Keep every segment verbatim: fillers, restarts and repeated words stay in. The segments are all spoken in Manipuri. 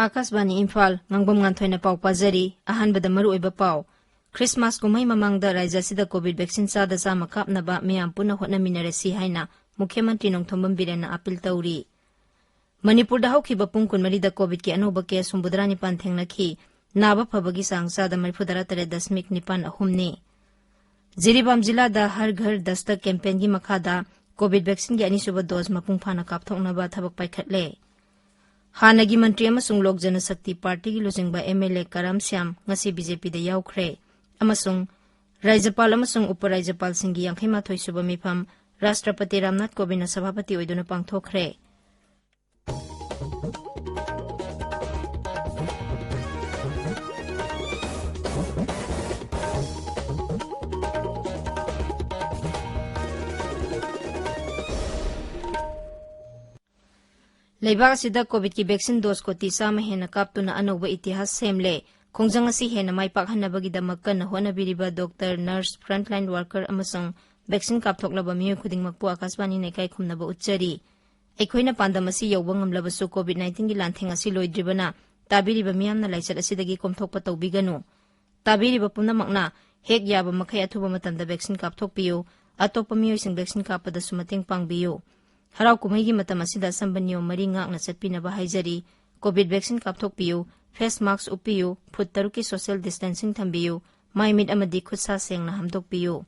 ꯑꯥꯀꯥꯁꯕꯥꯅꯤ ꯏꯝꯐꯥꯜ, ꯉꯥꯡꯕꯝ ꯉꯥꯟꯊꯣꯏꯅ ꯄꯥꯎ ꯄꯥꯖꯔꯤ꯫ ꯑꯍꯥꯟꯕꯗ ꯃꯔꯨꯑꯣꯏꯕ ꯄꯥꯎ꯫ ꯈ꯭ꯔꯤꯁꯃꯥꯁ ꯀꯨꯝꯍꯩ ꯃꯃꯥꯡꯗ ꯔꯥꯖ꯭ꯌ ꯑꯁꯤꯗ ꯀꯣꯚꯤꯗ ꯚꯦꯛꯁꯤꯟ ꯆꯥꯗ ꯆꯥꯝꯃ ꯀꯥꯞꯅꯕ ꯃꯤꯌꯥꯝ ꯄꯨꯟꯅ ꯍꯣꯠꯅꯃꯤꯟꯅꯔꯁꯤ ꯍꯥꯏꯅ ꯃꯨꯈ꯭ꯌ ꯃꯟꯇ꯭ꯔꯤ ꯅꯣꯡꯊꯣꯝꯕꯝ ꯕꯤꯔꯦꯟꯅ ꯑꯥꯄꯤꯜ ꯇꯧꯔꯤ꯫ ꯃꯅꯤꯄꯨꯔꯗ ꯍꯧꯈꯤꯕ ꯄꯨꯡ ꯀꯨꯟꯃꯔꯤꯗ ꯀꯣꯚꯤꯗꯀꯤ ꯑꯅꯧꯕ ꯀꯦꯁ ꯍꯨꯝꯐꯨꯇꯔꯥ ꯅꯤꯄꯥꯟ ꯊꯦꯡꯅꯈꯤ꯫ ꯅꯥꯕ ꯐꯕꯒꯤ ꯆꯥꯡ ꯆꯥꯗ ꯃꯔꯤꯐꯨꯇꯔꯥ ꯇꯔꯦꯠ ꯗꯁꯃꯤꯛ ꯅꯤꯄꯥꯟ ꯑꯍꯨꯝꯅꯤ꯫ ꯖꯤꯔꯤꯕꯥꯝ ꯖꯤꯂꯥꯗ ꯍꯔ ꯘꯔ ꯗꯁꯇꯛ ꯀꯦꯝꯄꯦꯟꯒꯤ ꯃꯈꯥꯗ ꯀꯣꯚꯤꯗ ꯚꯦꯛꯁꯤꯟꯒꯤ ꯑꯅꯤꯁꯨꯕ ꯗꯣꯁ ꯃꯄꯨꯡ ꯐꯥꯅ ꯀꯥꯞꯊꯣꯛꯅꯕ ꯊꯕꯛ ꯄꯥꯏꯈꯠꯂꯦ꯫ ꯍꯥꯟꯅꯒꯤ ꯃꯟꯇ꯭ꯔꯤ ꯑꯃꯁꯨꯡ ꯂꯣꯛ ꯖꯅꯁꯛꯇꯤ ꯄꯥꯔꯇꯤꯒꯤ ꯂꯨꯆꯤꯡꯕ ꯑꯦꯝ ꯑꯦꯜ ꯑꯦ ꯀꯔꯝ ꯁ꯭ꯌꯥꯝ ꯉꯁꯤ ꯕꯤ ꯖꯦ ꯄꯤꯗ ꯌꯥꯎꯈ꯭ꯔꯦ꯫ ꯑꯃꯁꯨꯡ ꯔꯥꯖ꯭ꯌꯄꯥꯜ ꯑꯃꯁꯨꯡ ꯎꯄ ꯔꯥꯖ꯭ꯌꯄꯥꯜꯁꯤꯡꯒꯤ ꯌꯥꯡꯈꯩ ꯃꯥꯊꯣꯏ ꯁꯨꯕ ꯃꯤꯐꯝ ꯔꯥꯁꯇ꯭ꯔꯄꯇꯤ ꯔꯥꯝꯅꯥꯊ ꯀꯣꯕꯤꯟꯗꯅ ꯁꯚꯥꯄꯇꯤ ꯑꯣꯏꯗꯨꯅ ꯄꯥꯡꯊꯣꯛꯈ꯭ꯔꯦ꯫ ꯂꯩꯕꯥꯛ ꯑꯁꯤꯗ ꯀꯣꯚꯤꯗꯀꯤ ꯚꯦꯛꯁꯤꯟ ꯗꯣꯁ ꯀꯣꯇꯤ ꯆꯥꯝꯃ ꯍꯦꯟꯅ ꯀꯥꯞꯇꯨꯅ ꯑꯅꯧꯕ ꯏꯇꯤꯍꯥꯁ ꯁꯦꯝꯂꯦ꯫ ꯈꯣꯡꯖꯪ ꯑꯁꯤ ꯍꯦꯟꯅ ꯃꯥꯏ ꯄꯥꯛꯍꯟꯅꯕꯒꯤꯗꯃꯛ ꯀꯟꯅ ꯍꯣꯠꯅꯕꯤꯔꯤꯕ ꯗꯣꯛꯇꯔ, ꯅꯔꯁ, ꯐ꯭ꯔꯟꯠꯂꯥꯏꯟ ꯋꯥꯔꯀꯔ ꯑꯃꯁꯨꯡ ꯚꯦꯛꯁꯤꯟ ꯀꯥꯞꯊꯣꯛꯂꯕ ꯃꯤꯑꯣꯏ ꯈꯨꯗꯤꯡꯃꯛꯄꯨ ꯑꯥꯀꯥꯁꯕꯥꯅꯤꯅ ꯏꯀꯥꯏ ꯈꯨꯝꯅꯕ ꯎꯠꯆꯔꯤ꯫ ꯑꯩꯈꯣꯏꯅ ꯄꯥꯟꯗꯝ ꯑꯁꯤ ꯌꯧꯕ ꯉꯝꯂꯕꯁꯨ ꯀꯣꯚꯤꯗ ꯅꯥꯏꯟꯇꯤꯟꯒꯤ ꯂꯥꯟꯊꯦꯡ ꯑꯁꯤ ꯂꯣꯏꯗ꯭ꯔꯤꯕꯅ ꯇꯥꯕꯤꯔꯤꯕ ꯃꯤꯌꯥꯝꯅ ꯂꯥꯏꯆꯠ ꯑꯁꯤꯗꯒꯤ ꯀꯣꯝꯊꯣꯛꯄ ꯇꯧꯕꯤꯒꯅꯨ꯫ ꯇꯥꯕꯤꯔꯤꯕ ꯄꯨꯝꯅꯃꯛꯅ ꯍꯦꯛ ꯌꯥꯕ ꯃꯈꯩ ꯑꯊꯨꯕ ꯃꯇꯝꯗ ꯚꯦꯛꯁꯤꯟ ꯀꯥꯞꯊꯣꯛꯄꯤꯌꯨ꯫ ꯑꯇꯣꯞꯄ ꯃꯤꯑꯣꯏꯁꯤꯡ ꯚꯦꯛꯁꯤꯟ ꯀꯥꯞꯄꯗꯁꯨ ꯃꯇꯦꯡ ꯄꯥꯡꯕꯤꯌꯨ꯫ ꯍꯔꯥꯎ ꯀꯨꯝꯍꯩꯒꯤ ꯃꯇꯝ ꯑꯁꯤꯗ ꯑꯆꯝꯕ ꯅꯤꯌꯣꯝ ꯃꯔꯤ ꯉꯥꯛꯅ ꯆꯠꯄꯤꯅꯕ ꯍꯥꯏꯖꯔꯤ꯫ ꯀꯣꯚꯤꯗ ꯚꯦꯛꯁꯤꯟ ꯀꯥꯞꯊꯣꯛꯄꯤꯌꯨ, ꯐꯦꯁ ꯃꯥꯛꯁ ꯎꯞꯄꯤꯌꯨ, ꯐꯨꯠ ꯇꯔꯨꯛꯀꯤ ꯁꯣꯁꯤꯌꯦꯜ ꯗꯤꯁꯇꯦꯟꯁꯤꯡ ꯊꯝꯕꯤꯌꯨ, ꯃꯥꯏ ꯃꯤꯠ ꯑꯃꯗꯤ ꯈꯨꯠ ꯁꯥ ꯁꯦꯡꯅ ꯍꯥꯝꯗꯣꯛꯄꯤꯌꯨ꯫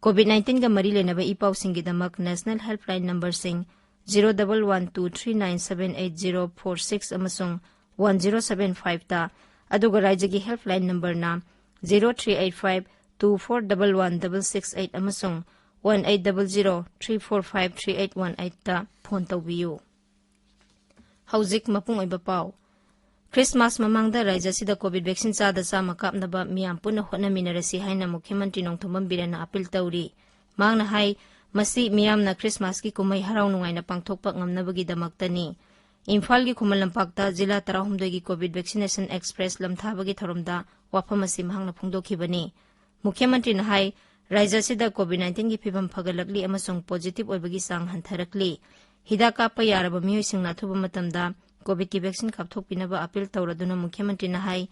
ꯀꯣꯚꯤꯗ ꯅꯥꯏꯟꯇꯤꯟꯒ ꯃꯔꯤ ꯂꯩꯅꯕ ꯏ ꯄꯥꯎꯁꯤꯡꯒꯤꯗꯃꯛ ꯅꯦꯁꯅꯦꯜ ꯍꯦꯜꯞꯂꯥꯏꯟ ꯅꯝꯕꯔꯁꯤꯡ zero double one two three nine seven eight zero four six ꯑꯃꯁꯨꯡ ꯋꯥꯟ ꯖꯤꯔꯣ ꯁꯕꯦꯟ ꯐꯥꯏꯚꯇ, ꯑꯗꯨꯒ ꯔꯥꯖ꯭ꯌꯒꯤ ꯍꯦꯜꯞꯂꯥꯏꯟ ꯅꯝꯕꯔꯅ zero three eight five two four double one double six eight ꯑꯃꯁꯨꯡ one eight double zero three four five three eight one ꯑꯩꯠꯇ ꯐꯣꯟ ꯇꯧꯕꯤꯌꯨ꯫ ꯍꯧꯖꯤꯛ ꯃꯄꯨꯡ ꯑꯣꯏꯕ ꯄꯥꯎ꯫ ꯈ꯭ꯔꯤꯁꯃꯥꯁ ꯃꯃꯥꯡꯗ ꯔꯥꯖ꯭ꯌ ꯑꯁꯤꯗ ꯀꯣꯚꯤꯗ ꯚꯦꯛꯁꯤꯟ ꯆꯥꯗ ꯆꯥꯝꯃ ꯀꯥꯞꯅꯕ ꯃꯤꯌꯥꯝ ꯄꯨꯟꯅ ꯍꯣꯠꯅꯃꯤꯟꯅꯔꯁꯤ ꯍꯥꯏꯅ ꯃꯨꯈ꯭ꯌ ꯃꯟꯇ꯭ꯔꯤ ꯅꯣꯡꯊꯣꯝꯕꯝ ꯕꯤꯔꯦꯟꯅ ꯑꯥꯄꯤꯜ ꯇꯧꯔꯤ꯫ ꯃꯍꯥꯛꯅ ꯍꯥꯏ, ꯃꯁꯤ ꯃꯤꯌꯥꯝꯅ ꯈ꯭ꯔꯤꯁꯃꯥꯁꯀꯤ ꯀꯨꯝꯍꯩ ꯍꯔꯥꯎ ꯅꯨꯡꯉꯥꯏꯅ ꯄꯥꯡꯊꯣꯛꯄ ꯉꯝꯅꯕꯒꯤꯗꯃꯛꯇꯅꯤ꯫ ꯏꯝꯐꯥꯜꯒꯤ ꯈꯨꯃꯟ ꯂꯝꯄꯥꯛꯇ ꯖꯤꯂꯥ ꯇꯔꯥꯍꯨꯝꯗꯣꯏꯒꯤ ꯀꯣꯚꯤꯗ ꯚꯦꯛꯁꯤꯅꯦꯁꯟ ꯑꯦꯛꯁꯄ꯭ꯔꯦꯁ ꯂꯝꯊꯥꯕꯒꯤ ꯊꯧꯔꯝꯗ ꯋꯥꯐꯝ ꯑꯁꯤ ꯃꯍꯥꯛꯅ ꯐꯣꯡꯗꯣꯛꯈꯤꯕꯅꯤ꯫ ꯃꯨꯈ꯭ꯌ ꯃꯟꯇ꯭ꯔꯤꯅ ꯍꯥꯏ, ꯔꯥꯖ꯭ꯌ ꯑꯁꯤꯗ ꯀꯣꯚꯤꯗ ꯅꯥꯏꯟꯇꯤꯟꯒꯤ ꯐꯤꯚꯝ ꯐꯒꯠꯂꯛꯂꯤ ꯑꯃꯁꯨꯡ ꯄꯣꯖꯤꯇꯤꯚ ꯑꯣꯏꯕꯒꯤ ꯆꯥꯡ ꯍꯟꯊꯔꯛꯂꯤ꯫ ꯍꯤꯗꯥꯛ ꯀꯥꯞꯄ ꯌꯥꯔꯕ ꯃꯤꯑꯣꯏꯁꯤꯡꯅ ꯑꯊꯨꯕ ꯃꯇꯝꯗ ꯀꯣꯚꯤꯗꯀꯤ ꯚꯦꯛꯁꯤꯟ ꯀꯥꯞꯊꯣꯛꯄꯤꯅꯕ ꯑꯄꯤꯜ ꯇꯧꯔꯗꯨꯅ ꯃꯨꯈ꯭ꯌ ꯃꯟꯇ꯭ꯔꯤꯅ ꯍꯥꯏ,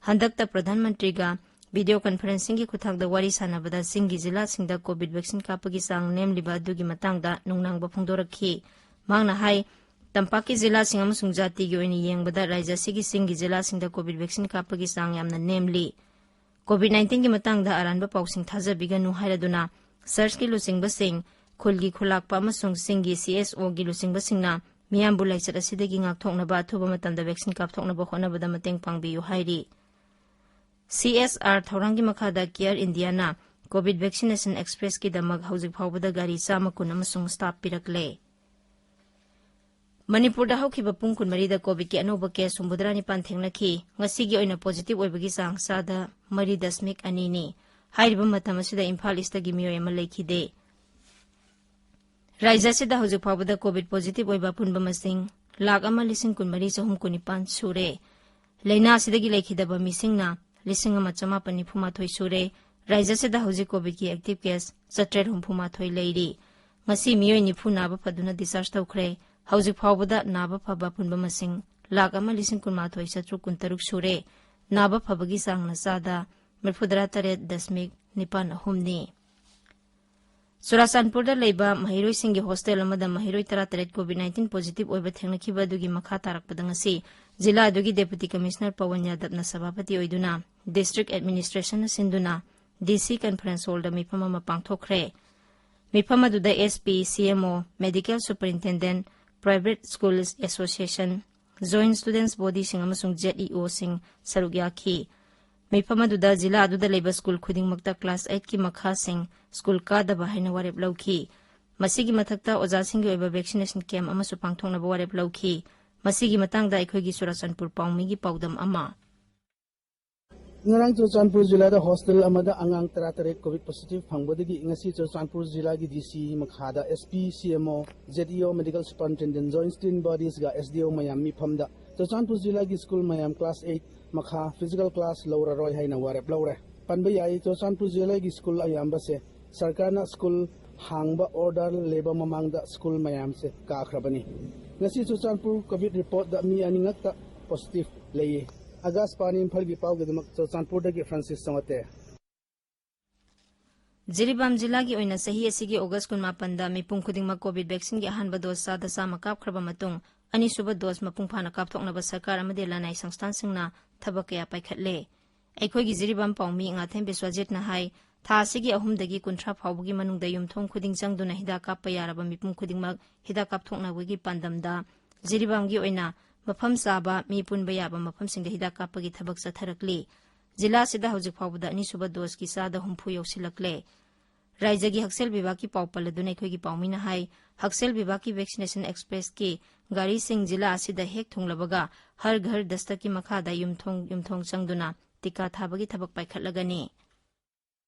ꯍꯟꯗꯛꯇ ꯄ꯭ꯔꯙꯥꯟ ꯃꯟꯇ꯭ꯔꯤꯒ ꯚꯤꯗꯤꯑꯣ ꯀꯟꯐꯔꯦꯟꯁꯤꯡꯒꯤ ꯈꯨꯠꯊꯥꯡꯗ ꯋꯥꯔꯤ ꯁꯥꯟꯅꯕꯗ ꯆꯤꯡꯒꯤ ꯖꯤꯂꯥꯁꯤꯡꯗ ꯀꯣꯚꯤꯗ ꯚꯦꯛꯁꯤꯟ ꯀꯥꯞꯄꯒꯤ ꯆꯥꯡ ꯅꯦꯝꯂꯤꯕ ꯑꯗꯨꯒꯤ ꯃꯇꯥꯡꯗ ꯅꯨꯡꯅꯥꯡꯕ ꯐꯣꯡꯗꯣꯔꯛꯈꯤ꯫ ꯃꯍꯥꯛꯅ ꯍꯥꯏ, ꯇꯝꯄꯥꯛꯀꯤ ꯖꯤꯂꯥꯁꯤꯡ ꯑꯃꯁꯨꯡ ꯖꯥꯇꯤꯒꯤ ꯑꯣꯏꯅ ꯌꯦꯡꯕꯗ ꯔꯥꯖ꯭ꯌ ꯑꯁꯤꯒꯤ ꯆꯤꯡꯒꯤ ꯖꯤꯂꯥꯁꯤꯡꯗ ꯀꯣꯚꯤꯗ ꯚꯦꯛꯁꯤꯟ ꯀꯥꯞꯄꯒꯤ ꯆꯥꯡ ꯌꯥꯝꯅ ꯅꯦꯝꯂꯤ꯫ ꯀꯣꯚꯤꯗ ꯅꯥꯏꯟꯇꯤꯟꯒꯤ ꯃꯇꯥꯡꯗ ꯑꯔꯥꯟꯕ ꯄꯥꯎꯁꯤꯡ ꯊꯥꯖꯕꯤꯒꯅꯨ ꯍꯥꯏꯔꯗꯨꯅ ꯆꯔꯆꯀꯤ ꯂꯨꯆꯤꯡꯕꯁꯤꯡ, ꯈꯨꯜꯒꯤ ꯈꯨꯂꯥꯛꯄ ꯑꯃꯁꯨꯡ ꯆꯤꯡꯒꯤ ꯁꯤ ꯑꯦꯁ ꯑꯣꯒꯤ ꯂꯨꯆꯤꯡꯕꯁꯤꯡꯅ ꯃꯤꯌꯥꯝꯕꯨ ꯂꯥꯏꯆꯠ ꯑꯁꯤꯗꯒꯤ ꯉꯥꯛꯊꯣꯛꯅꯕ ꯑꯊꯨꯕ ꯃꯇꯝꯗ ꯚꯦꯛꯁꯤꯟ ꯀꯥꯞꯊꯣꯛꯅꯕ ꯍꯣꯠꯅꯕꯗ ꯃꯇꯦꯡ ꯄꯥꯡꯕꯤꯌꯨ ꯍꯥꯏꯔꯤ꯫ ꯁꯤ ꯑꯦꯁ ꯑꯥꯔ ꯊꯧꯔꯥꯡꯒꯤ ꯃꯈꯥꯗ ꯀꯤꯌꯔ ꯏꯟꯗꯤꯌꯥꯅ ꯀꯣꯚꯤꯗ ꯚꯦꯛꯁꯤꯅꯦꯁꯟ ꯑꯦꯛꯁꯄ꯭ꯔꯦꯁꯀꯤꯗꯃꯛ ꯍꯧꯖꯤꯛ ꯐꯥꯎꯕꯗ ꯒꯥꯔꯤ ꯆꯥꯝꯃ ꯀꯨꯟ ꯑꯃꯁꯨꯡ ꯁ꯭ꯇꯥꯐ ꯄꯤꯔꯛꯂꯦ꯫ ꯃꯅꯤꯄꯨꯔꯗ ꯍꯧꯈꯤꯕ ꯄꯨꯡ ꯀꯨꯟꯃꯔꯤꯗ ꯀꯣꯚꯤꯗꯀꯤ ꯑꯅꯧꯕ ꯀꯦꯁ ꯍꯨꯝꯐꯨꯇꯔꯥ ꯅꯤꯄꯥꯟ ꯊꯦꯡꯅꯈꯤ꯫ ꯉꯁꯤꯒꯤ ꯑꯣꯏꯅ ꯄꯣꯖꯤꯇꯤꯚ ꯑꯣꯏꯕꯒꯤ ꯆꯥꯡ ꯆꯥꯗ ꯃꯔꯤ ꯗꯁꯃꯤꯛ ꯑꯅꯤꯅꯤ꯫ ꯍꯥꯏꯔꯤꯕ ꯃꯇꯝ ꯑꯁꯤꯗ ꯏꯝꯐꯥꯜ ꯏꯁꯇꯒꯤ ꯃꯤꯑꯣꯏ ꯑꯃ ꯂꯩꯈꯤꯗꯦ꯫ ꯔꯥꯖ꯭ꯌ ꯑꯁꯤꯗ ꯍꯧꯖꯤꯛ ꯐꯥꯎꯕꯗ ꯀꯣꯚꯤꯗ ꯄꯣꯖꯤꯇꯤꯚ ꯑꯣꯏꯕ ꯑꯄꯨꯟꯕ ꯃꯁꯤꯡ ꯂꯥꯈ ꯑꯃ ꯂꯤꯁꯤꯡ ꯀꯨꯟꯃꯔꯤ ꯆꯍꯨꯝ ꯀꯨꯟꯅꯤꯄꯥꯟ ꯁꯨꯔꯦ꯫ ꯂꯥꯏꯅꯥ ꯑꯁꯤꯗꯒꯤ ꯂꯩꯈꯤꯗꯕ ꯃꯤꯁꯤꯡꯅ ꯂꯤꯁꯤꯡ ꯑꯃ ꯆꯃꯥꯄꯟ ꯅꯤꯐꯨ ꯃꯥꯊꯣꯏ ꯁꯨꯔꯦ꯫ ꯔꯥꯖ꯭ꯌ ꯑꯁꯤꯗ ꯍꯧꯖꯤꯛ ꯀꯣꯚꯤꯗꯀꯤ ꯑꯦꯛꯇꯤꯚ ꯀꯦꯁ ꯆꯥꯇ꯭ꯔꯦꯠ ꯍꯨꯝꯐꯨ ꯃꯥꯊꯣꯏ ꯂꯩꯔꯤ꯫ ꯉꯁꯤ ꯃꯤꯑꯣꯏ ꯅꯤꯐꯨ ꯅꯥꯕ ꯐꯗꯨꯅ ꯗꯤꯁꯆꯥꯔꯖ ꯇꯧꯈ꯭ꯔꯦ꯫ ꯍꯧꯖꯤꯛ ꯐꯥꯎꯕꯗ ꯅꯥꯕ ꯐꯕ ꯑꯄꯨꯟꯕ ꯃꯁꯤꯡ ꯂꯥꯈ ꯑꯃ ꯂꯤꯁꯤꯡ ꯀꯨꯟꯃꯥꯊꯣꯏ ꯆꯥꯇ꯭ꯔꯨꯛ ꯀꯨꯟꯇꯔꯨꯛ ꯁꯨꯔꯦ꯫ ꯅꯥꯕ ꯐꯕꯒꯤ ꯆꯥꯡꯅ ꯆꯥꯗ ꯃꯔꯤꯐꯨꯇꯔꯥ ꯇꯔꯦꯠ ꯗꯁꯃꯤꯛ ꯅꯤꯄꯥꯟ ꯑꯍꯨꯝꯅꯤ꯫ ꯆꯨꯔꯥꯆꯥꯟꯄꯨꯔꯗ ꯂꯩꯕ ꯃꯍꯩꯔꯣꯏꯁꯤꯡꯒꯤ ꯍꯣꯁꯇꯦꯜ ꯑꯃꯗ ꯃꯍꯩꯔꯣꯏ ꯇꯔꯥꯇꯔꯦꯠ ꯀꯣꯚꯤꯗ ꯅꯥꯏꯟꯇꯤꯟ ꯄꯣꯖꯤꯇꯤꯚ ꯑꯣꯏꯕ ꯊꯦꯡꯅꯈꯤꯕ ꯑꯗꯨꯒꯤ ꯃꯈꯥ ꯇꯥꯔꯛꯄꯗ ꯉꯁꯤ ꯖꯤꯂꯥ ꯑꯗꯨꯒꯤ ꯗꯦꯄꯨꯇꯤ ꯀꯃꯤꯁꯅꯔ ꯄꯋꯟ ꯌꯥꯗꯕꯅ ꯁꯚꯥꯄꯇꯤ ꯑꯣꯏꯗꯨꯅ ꯗꯤꯁꯇ꯭ꯔꯤꯛ ꯑꯦꯗꯃꯤꯅꯤꯁꯇ꯭ꯔꯦꯁꯟꯅ ꯁꯤꯟꯗꯨꯅ ꯗꯤ ꯁꯤ ꯀꯟꯐꯔꯦꯟꯁ ꯍꯣꯜꯗ ꯃꯤꯐꯝ ꯑꯃ ꯄꯥꯡꯊꯣꯛꯈ꯭ꯔꯦ꯫ ꯃꯤꯐꯝ ꯑꯗꯨꯗ S P, C M O, medical superintendent, private schools association, joint students ꯕꯣꯗꯤꯁꯤꯡ ꯑꯃꯁꯨꯡ ꯖꯦꯗ ꯏ ꯑꯣꯁꯤꯡ ꯁꯔꯨꯛ ꯌꯥꯈꯤ꯫ ꯃꯤꯐꯝ ꯑꯗꯨꯗ ꯖꯤꯂꯥ ꯑꯗꯨꯗ ꯂꯩꯕ ꯁ꯭ꯀꯨꯜ ꯈꯨꯗꯤꯡꯃꯛꯇ ꯀ꯭ꯂꯥꯁ ꯑꯩꯠꯀꯤ ꯃꯈꯥꯁꯤꯡ ꯁ꯭ꯀꯨꯜ ꯀꯥꯗꯕ ꯍꯥꯏꯅ ꯋꯥꯔꯦꯞ ꯂꯧꯈꯤ꯫ ꯃꯁꯤꯒꯤ ꯃꯊꯛꯇ ꯑꯣꯖꯥꯁꯤꯡꯒꯤ ꯑꯣꯏꯕ ꯚꯦꯛꯁꯤꯅꯦꯁꯟ ꯀꯦꯝꯞ ꯑꯃꯁꯨ ꯄꯥꯡꯊꯣꯛꯅꯕ ꯋꯥꯔꯦꯞ ꯂꯧꯈꯤ꯫ ꯃꯁꯤꯒꯤ ꯃꯇꯥꯡꯗ ꯑꯩꯈꯣꯏꯒꯤ ꯆꯨꯔꯥꯆꯥꯟꯄꯨꯔ ꯄꯥꯎꯃꯤꯒꯤ ꯄꯥꯎꯗꯝ ꯑꯃ꯫ ꯉꯔꯥꯡ ꯆꯨꯔꯆꯥꯟꯄꯨꯔ ꯖꯤꯂꯥꯗ ꯍꯣꯁꯇꯦꯜ ꯑꯃꯗ ꯑꯉꯥꯡ ꯇꯔꯥꯇꯔꯦꯠ ꯀꯣꯚꯤꯗ ꯄꯣꯖꯤꯇꯤꯚ ꯐꯪꯕꯗꯒꯤ ꯉꯁꯤ ꯆꯨꯔꯆꯥꯟꯄꯨꯔ ꯖꯤꯂꯥꯒꯤ ꯗꯤ ꯁꯤ ꯃꯈꯥꯗ S P, C M O, Z E O, medical superintendent, joint student ꯕꯣꯗꯤꯁꯒ ꯑꯦꯁ ꯗꯤ ꯑꯣ ꯃꯌꯥꯝ ꯃꯤꯐꯝꯗ ꯆꯨꯔꯆꯥꯟꯄꯨꯔ ꯖꯤꯂꯥꯒꯤ ꯁ꯭ꯀꯨꯜ ꯃꯌꯥꯝ ꯀ꯭ꯂꯥꯁ ꯑꯩꯠ ꯃꯈꯥ ꯐꯤꯖꯤꯀꯦꯜ ꯀ꯭ꯂꯥꯁ ꯂꯧꯔꯔꯣꯏ ꯍꯥꯏꯅ ꯋꯥꯔꯦꯞ ꯂꯧꯔꯦ꯫ ꯄꯟꯕ ꯌꯥꯏ, ꯆꯨꯔꯆꯥꯟꯄꯨꯔ ꯖꯤꯂꯥꯒꯤ ꯁ꯭ꯀꯨꯜ ꯑꯌꯥꯝꯕꯁꯦ ꯁꯔꯀꯥꯔꯅ ꯁ꯭ꯀꯨꯜ ꯍꯥꯡꯕ ꯑꯣꯔꯗꯔ ꯂꯩꯕ ꯃꯃꯥꯡꯗ ꯁ꯭ꯀꯨꯜ ꯃꯌꯥꯝꯁꯦ ꯀꯥꯈ꯭ꯔꯕꯅꯤ꯫ ꯉꯁꯤ ꯆꯨꯔꯆꯥꯟꯄꯨꯔ ꯀꯣꯚꯤꯗ ꯔꯤꯄꯣꯔꯠꯇ ꯃꯤ ꯑꯅꯤꯉꯛꯇ ꯄꯣꯖꯤꯇꯤꯚ ꯂꯩꯌꯦ꯫ ꯑꯒꯥꯁꯕꯥꯅꯤ ꯏꯝꯐꯥꯜꯒꯤ ꯄꯥꯎꯒꯤꯗꯃꯛ ꯆꯨꯔꯆꯥꯟꯄꯨꯔꯗꯒꯤ ꯐ꯭ꯔꯥꯟꯁꯤꯁ ꯆꯣꯉꯥꯇꯦ꯫ ꯖꯤꯔꯤꯕꯥꯝ ꯖꯤꯂꯥꯒꯤ ꯑꯣꯏꯅ ꯆꯍꯤ ꯑꯁꯤꯒꯤ ꯑꯣꯒꯁ ꯀꯨꯟꯃꯥꯄꯟꯗ ꯃꯤꯄꯨꯝ ꯈꯨꯗꯤꯡꯃꯛ ꯀꯣꯚꯤꯗ ꯚꯦꯛꯁꯤꯟꯒꯤ ꯑꯍꯥꯟꯕ ꯗꯣꯁ ꯆꯥꯗ ꯆꯥꯝꯃ ꯀꯥꯞꯈ꯭ꯔꯕ ꯃꯇꯨꯡ, ꯑꯅꯤꯁꯨꯕ ꯗꯣꯁ ꯃꯄꯨꯡ ꯐꯥꯅ ꯀꯥꯞꯊꯣꯛꯅꯕ ꯁꯔꯀꯥꯔ ꯑꯃꯗꯤ ꯂꯅꯥꯏ ꯁꯪꯁꯊꯥꯟꯁꯤꯡꯅ ꯊꯕꯛ ꯀꯌꯥ ꯄꯥꯏꯈꯠꯂꯦ꯫ ꯑꯩꯈꯣꯏꯒꯤ ꯖꯤꯔꯤꯕꯥꯝ ꯄꯥꯎꯃꯤ ꯉꯥꯊꯦꯝ ꯕꯤꯁ꯭ꯋꯖꯤꯠꯅ ꯍꯥꯏ, ꯊꯥ ꯑꯁꯤꯒꯤ ꯑꯍꯨꯝꯗꯒꯤ ꯀꯨꯟꯊ꯭ꯔꯥ ꯐꯥꯎꯕꯒꯤ ꯃꯅꯨꯡꯗ ꯌꯨꯝꯊꯣꯡ ꯈꯨꯗꯤꯡ ꯆꯪꯗꯨꯅ ꯍꯤꯗꯥꯛ ꯀꯥꯞꯄ ꯌꯥꯔꯕ ꯃꯤꯄꯨꯝ ꯈꯨꯗꯤꯡꯃꯛ ꯍꯤꯗꯥꯛ ꯀꯥꯞꯊꯣꯛꯅꯕꯒꯤ ꯄꯥꯟꯗꯝꯗ ꯖꯤꯔꯤꯕꯥꯝꯒꯤ ꯑꯣꯏꯅ ꯃꯐꯝ ꯆꯥꯕ ꯃꯤ ꯄꯨꯟꯕ ꯌꯥꯕ ꯃꯐꯝꯁꯤꯡꯗ ꯍꯤꯗꯥꯛ ꯀꯥꯞꯄꯒꯤ ꯊꯕꯛ ꯆꯠꯊꯔꯛꯂꯤ꯫ ꯖꯤꯂꯥ ꯑꯁꯤꯗ ꯍꯧꯖꯤꯛ ꯐꯥꯎꯕꯗ ꯑꯅꯤꯁꯨꯕ ꯗꯣꯁꯀꯤ ꯆꯥꯗ ꯍꯨꯝꯐꯨ ꯌꯧꯁꯤꯜꯂꯛꯂꯦ꯫ ꯔꯥꯏꯖꯒꯤ ꯍꯛꯁꯦꯜ ꯕꯤꯚꯥꯒꯀꯤ ꯄꯥꯎ ꯄꯜꯂꯗꯨꯅ ꯑꯩꯈꯣꯏꯒꯤ ꯄꯥꯎꯃꯤꯅ ꯍꯥꯏ, ꯍꯛꯁꯦꯜ ꯕꯤꯚꯥꯒꯀꯤ ꯚꯦꯛꯁꯤꯅꯦꯁꯟ ꯑꯦꯛꯁꯄ꯭ꯔꯦꯁꯀꯤ ꯒꯥꯔꯤꯁꯤꯡ ꯖꯤꯂꯥ ꯑꯁꯤꯗ ꯍꯦꯛ ꯊꯨꯡꯂꯕꯒ ꯍꯔ ꯘꯔ ꯗꯁꯇꯛꯀꯤ ꯃꯈꯥꯗ ꯌꯨꯝꯊꯣꯡ ꯌꯨꯝꯊꯣꯡ ꯆꯪꯗꯨꯅ ꯇꯤꯀꯥ ꯊꯥꯕꯒꯤ ꯊꯕꯛ ꯄꯥꯏꯈꯠꯂꯒꯅꯤ꯫